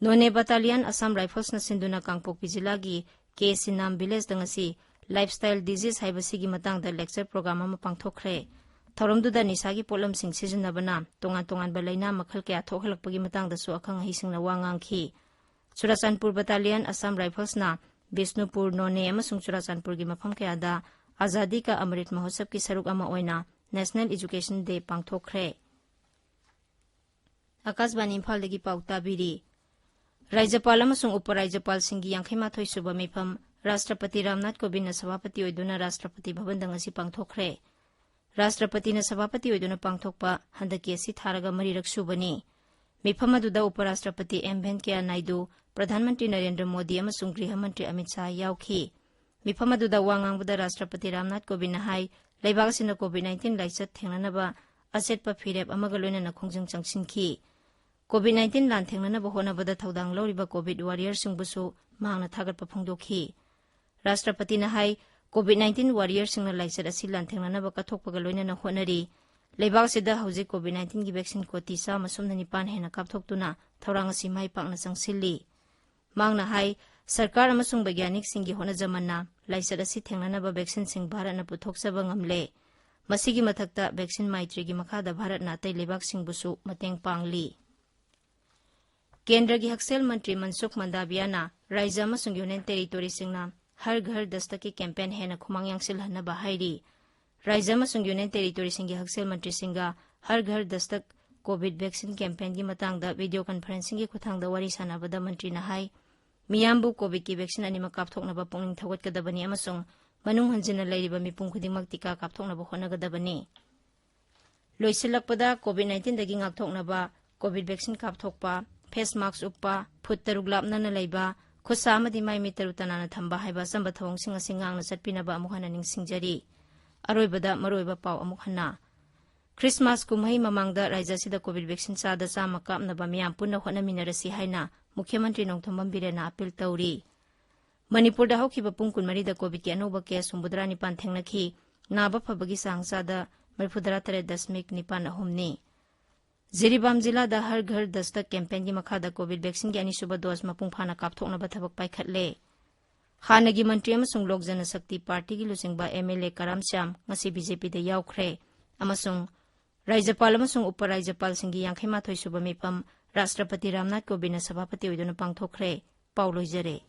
ꯅꯣꯅꯦ ꯕꯠꯇꯥꯂꯤꯌꯟ ꯑꯁꯥꯝ ꯔꯥꯏꯐꯜꯁꯅ ꯁꯤꯟꯗꯨꯅ ꯀꯥꯡꯄꯣꯛꯄꯤ ꯖꯤꯂꯥꯒꯤ ꯀꯦ ꯁꯤꯅꯥꯝ ꯚꯤꯂꯦꯖꯇ ꯉꯁꯤ ꯂꯥꯏꯐꯁ꯭ꯇꯥꯏꯜ ꯗꯤꯖꯤꯖ ꯍꯥꯏꯕꯁꯤꯒꯤ ꯃꯇꯥꯡꯗ ꯂꯦꯛꯆꯔ ꯄ꯭ꯔꯣꯒ꯭ꯔꯥꯝ ꯑꯃ ꯄꯥꯡꯊꯣꯛꯈ꯭ꯔꯦ꯫ ꯊꯧꯔꯝꯗꯨꯗ ꯅꯤꯁꯥꯒꯤ ꯄꯣꯠꯂꯝꯁꯤꯡ ꯁꯤꯖꯤꯟꯅꯕꯅ ꯇꯣꯉꯥꯟ ꯇꯣꯉꯥꯟꯕ ꯂꯥꯏꯅꯥ ꯃꯈꯜ ꯀꯌꯥ ꯊꯣꯛꯍꯜꯂꯛꯄꯒꯤ ꯃꯇꯥꯡꯗꯁꯨ ꯑꯈꯪ ꯑꯍꯩꯁꯤꯡꯅ ꯋꯥ ꯉꯥꯡꯈꯤ꯫ ꯆꯨꯔꯥꯆꯥꯟꯄꯨꯔ ꯕꯠꯇꯥꯂꯤꯌꯟ ꯑꯁꯥꯝ ꯔꯥꯏꯐꯜꯁꯅ ꯕꯤꯁꯅꯨꯄꯨꯔ, ꯅꯣꯅꯦ ꯑꯃꯁꯨꯡ ꯆꯨꯔꯥꯆꯥꯟꯄꯨꯔꯒꯤ ꯃꯐꯝ ꯀꯌꯥꯗ ꯑꯖꯥꯗꯤ ꯀꯥ ꯑꯃꯔꯤꯠ ꯃꯍꯣꯠꯁꯕꯀꯤ ꯁꯔꯨꯛ ꯑꯃ ꯑꯣꯏꯅ ꯅꯦꯁꯅꯦꯜ ꯏꯖꯨꯀꯦꯁꯟ ꯗꯦ ꯄꯥꯡꯊꯣꯛꯈ꯭ꯔꯦ꯫ ꯑꯥꯀꯥꯁꯕꯥꯅꯤ ꯏꯝꯐꯥꯜꯗꯒꯤ ꯄꯥꯎ ꯇꯥꯕꯤꯔꯤ꯫ ꯔꯥꯖ꯭ꯌꯄꯥꯜ ꯑꯃꯁꯨꯡ ꯎꯄ ꯔꯥꯖ꯭ꯌꯄꯥꯜꯁꯤꯡꯒꯤ ꯌꯥꯡꯈꯩ ꯃꯥꯊꯣꯏ ꯁꯨꯕ ꯃꯤꯐꯝ ꯔꯥꯁꯇ꯭ꯔꯄꯇꯤ ꯔꯥꯝꯅꯥꯊ ꯀꯣꯕꯤꯟꯗꯅ ꯁꯚꯥꯄꯇꯤ ꯑꯣꯏꯗꯨꯅ ꯔꯥꯁꯇ꯭ꯔꯄꯇꯤ ꯚꯕꯟꯗ ꯉꯁꯤ ꯄꯥꯡꯊꯣꯛꯈ꯭ꯔꯦ꯫ ꯔꯥꯁꯇ꯭ꯔꯄꯇꯤꯅ ꯁꯚꯥꯄꯇꯤ ꯑꯣꯏꯗꯨꯅ ꯄꯥꯡꯊꯣꯛꯄ ꯍꯟꯗꯛꯀꯤ ꯑꯁꯤ ꯊꯥꯔꯒ ꯃꯔꯤꯔꯛ ꯁꯨꯕꯅꯤ꯫ ꯃꯤꯐꯝ ꯑꯗꯨꯗ ꯎꯄ ꯔꯥꯁꯇ꯭ꯔꯄꯇꯤ ꯑꯦꯝ ꯚꯦꯟꯀꯌꯥ ꯅꯥꯏꯗꯨ, ꯄ꯭ꯔꯙꯥꯟ ꯃꯟꯇ꯭ꯔꯤ ꯅꯔꯦꯟꯗ꯭ꯔ ꯃꯣꯗꯤ ꯑꯃꯁꯨꯡ ꯒ꯭ꯔꯤꯍ ꯃꯟꯇ꯭ꯔꯤ ꯑꯃꯤꯠ ꯁꯥꯍ ꯌꯥꯎꯈꯤ꯫ ꯃꯤꯐꯝ ꯑꯗꯨꯗ ꯋꯥ ꯉꯥꯡꯕꯗ ꯔꯥꯁꯇ꯭ꯔꯄꯇꯤ ꯔꯥꯝꯅꯥꯊ ꯀꯣꯕꯤꯟꯗꯅ ꯍꯥꯏ, ꯂꯩꯕꯥꯛ ꯑꯁꯤꯅ ꯀꯣꯚꯤꯗ ꯅꯥꯏꯟꯇꯤꯟ ꯂꯥꯏꯆꯠ ꯊꯦꯡꯅꯅꯕ ꯑꯆꯦꯠꯄ ꯐꯤꯔꯦꯞ ꯑꯃꯒ ꯂꯣꯏꯅꯅ ꯈꯣꯡꯖꯪ ꯆꯪꯁꯤꯟꯈꯤ꯫ ꯀꯣꯚꯤꯗ ꯅꯥꯏꯟꯇꯤꯟ ꯂꯥꯟ ꯊꯦꯡꯅꯅꯕ ꯍꯣꯠꯅꯕꯗ ꯊꯧꯗꯥꯡ ꯂꯧꯔꯤꯕ ꯀꯣꯚꯤꯗ ꯋꯥꯔꯤꯌꯔꯁꯤꯡꯕꯨꯁꯨ ꯃꯍꯥꯛꯅ ꯊꯥꯒꯠꯄ ꯐꯣꯡꯗꯣꯛꯈꯤ꯫ ꯔꯥꯁꯇ꯭ꯔꯄꯇꯤꯅ ꯍꯥꯏ, ꯀꯣꯚꯤꯗ ꯅꯥꯏꯟꯇꯤꯟ ꯋꯥꯔꯤꯌꯔꯁꯤꯡꯅ ꯂꯥꯏꯆꯠ ꯑꯁꯤ ꯂꯥꯟꯊꯦꯡꯅꯅꯕ ꯀꯠꯊꯣꯛꯄꯒ ꯂꯣꯏꯅꯅ ꯍꯣꯠꯅꯔꯤ꯫ ꯂꯩꯕꯥꯛ ꯑꯁꯤꯗ ꯍꯧꯖꯤꯛ ꯀꯣꯚꯤꯗ ꯅꯥꯏꯟꯇꯤꯟꯒꯤ ꯚꯦꯛꯁꯤꯟ ꯀꯣꯇꯤ ꯆꯥꯝꯃ ꯁꯨꯞꯅ ꯅꯤꯄꯥꯟ ꯍꯦꯟꯅ ꯀꯥꯞꯊꯣꯛꯇꯨꯅ ꯊꯧꯔꯥꯡ ꯑꯁꯤ ꯃꯥꯏ ꯄꯥꯛꯅ ꯆꯪꯁꯤꯜꯂꯤ꯫ ꯃꯍꯥꯛꯅ ꯍꯥꯏ, ꯁꯔꯀꯥꯔ ꯑꯃꯁꯨꯡ ꯕꯩꯒ꯭ꯌꯥꯅꯤꯛꯁꯤꯡꯒꯤ ꯍꯣꯠꯅꯖꯃꯟꯅ ꯂꯥꯏꯆꯠ ꯑꯁꯤ ꯊꯦꯡꯅꯅꯕ ꯚꯦꯛꯁꯤꯟꯁꯤꯡ ꯚꯥꯔꯠꯅ ꯄꯨꯊꯣꯛꯆꯕ ꯉꯝꯂꯦ꯫ ꯃꯁꯤꯒꯤ ꯃꯊꯛꯇ ꯚꯦꯛꯁꯤꯟ ꯃꯥꯏꯇ꯭ꯔꯤꯒꯤ ꯃꯈꯥꯗ ꯚꯥꯔꯠꯅ ꯑꯇꯩ ꯂꯩꯕꯥꯛꯁꯤꯡꯕꯨꯁꯨ ꯃꯇꯦꯡ ꯄꯥꯡꯂꯤ꯫ ꯀꯦꯟꯗ꯭ꯔꯒꯤ ꯍꯛꯁꯦꯜ ꯃꯟꯇ꯭ꯔꯤ ꯃꯟꯁꯨꯈ ꯃꯟꯗꯥꯕꯤꯌꯥꯅ ꯔꯥꯏꯖ꯭ꯌ ꯑꯃꯁꯨꯡ ꯌꯨꯅꯤꯌꯟ ꯇꯦꯔꯤꯇꯣꯔꯤꯁꯤꯡꯅ ꯍꯔ ꯘꯔ ꯗꯁꯇꯛꯀꯤ ꯀꯦꯝꯄꯦꯟ ꯍꯦꯟꯅ ꯈꯨꯃꯥꯡ ꯌꯥꯡꯁꯤꯜꯍꯟꯅꯕ ꯍꯥꯏꯔꯤ꯫ ꯔꯥꯏꯖ꯭ꯌ ꯑꯃꯁꯨꯡ ꯌꯨꯅꯤꯌꯟ ꯇꯦꯔꯤꯇꯣꯔꯤꯁꯤꯡꯒꯤ ꯍꯛꯁꯦꯜ ꯃꯟꯇ꯭ꯔꯤꯁꯤꯡꯒ ꯍꯔ ꯘꯔ ꯗꯁꯇꯛ ꯀꯣꯚꯤꯗ ꯚꯦꯛꯁꯤꯟ ꯀꯦꯝꯄꯦꯟꯒꯤ ꯃꯇꯥꯡꯗ ꯚꯤꯗꯤꯑꯣ ꯀꯟꯐꯔꯦꯟꯁꯤꯡꯒꯤ ꯈꯨꯠꯊꯥꯡꯗ ꯋꯥꯔꯤ ꯁꯥꯟꯅꯕꯗ ꯃꯟꯇ꯭ꯔꯤꯅ ꯍꯥꯏ, ꯃꯤꯌꯥꯝꯕꯨ ꯀꯣꯚꯤꯗꯀꯤ ꯚꯦꯛꯁꯤꯟ ꯑꯅꯤꯃꯛ ꯀꯥꯞꯊꯣꯛꯅꯕ ꯄꯨꯛꯅꯤꯡ ꯊꯧꯒꯠꯀꯗꯕꯅꯤ ꯑꯃꯁꯨꯡ ꯃꯅꯨꯡ ꯍꯟꯖꯤꯟꯅ ꯂꯩꯔꯤꯕ ꯃꯤꯄꯨꯝ ꯈꯨꯗꯤꯡꯃꯛ ꯇꯤꯀꯥ ꯀꯥꯞꯊꯣꯛꯅꯕ ꯍꯣꯠꯅꯒꯗꯕꯅꯤ꯫ ꯂꯣꯏꯁꯤꯜꯂꯛꯄꯗ ꯀꯣꯚꯤꯗ ꯅꯥꯏꯟꯇꯤꯟꯗꯒꯤ ꯉꯥꯛꯊꯣꯛꯅꯕ ꯀꯣꯚꯤꯗ ꯚꯦꯛꯁꯤꯟ ꯀꯥꯞꯊꯣꯛꯄ, ꯐꯦꯁ ꯃꯥꯛꯁ ꯎꯞꯄ, ꯐꯨꯠ ꯇꯔꯨꯛ ꯂꯥꯞꯅꯅ ꯂꯩꯕ, ꯈꯨꯠꯁꯥ ꯑꯃꯗꯤ ꯃꯥꯏ ꯃꯤꯠ ꯇꯔꯨ ꯇꯅꯥꯟꯅ ꯊꯝꯕ ꯍꯥꯏꯕ ꯑꯆꯝꯕ ꯊꯧꯑꯣꯡꯁꯤꯡ ꯑꯁꯤ ꯉꯥꯛꯅ ꯆꯠꯄꯤꯅꯕ ꯑꯃꯨꯛ ꯍꯟꯅ ꯅꯤꯡꯁꯤꯡꯖꯔꯤ꯫ ꯑꯔꯣꯏꯕꯗ ꯃꯔꯨꯑꯣꯏꯕ ꯄꯥꯎ ꯑꯃꯨꯛ ꯍꯟꯅ꯫ ꯈ꯭ꯔꯤꯁꯃꯥꯁ ꯀꯨꯝꯍꯩ ꯃꯃꯥꯡꯗ ꯔꯥꯏꯖ꯭ꯌ ꯑꯁꯤꯗ ꯀꯣꯚꯤꯗ ꯚꯦꯛꯁꯤꯟ ꯆꯥꯗ ꯆꯥꯝꯃ ꯀꯥꯞꯅꯕ ꯃꯤꯌꯥꯝ ꯄꯨꯟꯅ ꯍꯣꯠꯅꯃꯤꯟꯅꯔꯁꯤ ꯍꯥꯏꯅ ꯃꯨꯈ꯭ꯌ ꯃꯟꯇ꯭ꯔꯤ ꯅꯣꯡꯊꯣꯝꯕꯝ ꯕꯤꯔꯦꯟꯅ ꯑꯄꯤꯜ ꯇꯧꯔꯤ꯫ ꯃꯅꯤꯄꯨꯔꯗ ꯍꯧꯈꯤꯕ ꯄꯨꯡ ꯀꯨꯟꯃꯔꯤꯗ ꯀꯣꯚꯤꯗꯀꯤ ꯑꯅꯧꯕ ꯀꯦꯁ ꯍꯨꯝꯐꯨꯇꯔꯥ ꯅꯤꯄꯥꯟ ꯊꯦꯡꯅꯈꯤ꯫ ꯅꯥꯕ ꯐꯕꯒꯤ ꯆꯥꯡ ꯆꯥꯗ ꯃꯔꯤꯐꯨꯇꯔꯥ ꯇꯔꯦꯠ ꯗꯁꯃꯤꯛ ꯅꯤꯄꯥꯟ ꯑꯍꯨꯝꯅꯤ꯫ ꯖꯤꯔꯤꯕꯥꯝ ꯖꯤꯂꯥꯗ ꯍꯔ ꯘꯔ ꯗꯁꯇꯛ ꯀꯦꯝꯄꯦꯟꯒꯤ ꯃꯈꯥꯗ ꯀꯣꯚꯤꯗ ꯚꯦꯛꯁꯤꯟꯒꯤ ꯑꯅꯤꯁꯨꯕ ꯗꯣꯁ ꯃꯄꯨꯡ ꯐꯥꯅ ꯀꯥꯞꯊꯣꯛꯅꯕ ꯊꯕꯛ ꯄꯥꯏꯈꯠꯂꯦ꯫ ꯍꯥꯟꯅꯒꯤ ꯃꯟꯇ꯭ꯔꯤ ꯑꯃꯁꯨꯡ ꯂꯣꯛ ꯖꯅꯁꯛꯇꯤ ꯄꯥꯔꯇꯤꯒꯤ ꯂꯨꯆꯤꯡꯕ ꯑꯦꯝ ꯑꯦꯜ ꯑꯦ ꯀꯔꯥꯝ ꯁ꯭ꯌꯥꯝ ꯉꯁꯤ ꯕꯤ ꯖꯦ ꯄꯤꯗ ꯌꯥꯎꯈ꯭ꯔꯦ ꯑꯃꯁꯨꯡ ꯔꯥꯖ꯭ꯌꯄꯥꯜ ꯑꯃꯁꯨꯡ ꯎꯄ ꯔꯥꯖ꯭ꯌꯄꯥꯜꯁꯤꯡꯒꯤ ꯌꯥꯡꯈꯩ ꯃꯥꯊꯣꯏ ꯁꯨꯕ ꯃꯤꯐꯝ ꯔꯥꯁꯇ꯭ꯔꯄꯇꯤ ꯔꯥꯝꯅꯥꯊ ꯀꯣꯕꯤꯟꯗꯅ ꯁꯚꯥꯄꯇꯤ ꯑꯣꯏꯗꯨꯅ ꯄꯥꯡꯊꯣꯛꯈ꯭ꯔꯦ꯫ ꯄꯥꯎ ꯂꯣꯏꯖꯔꯦ꯫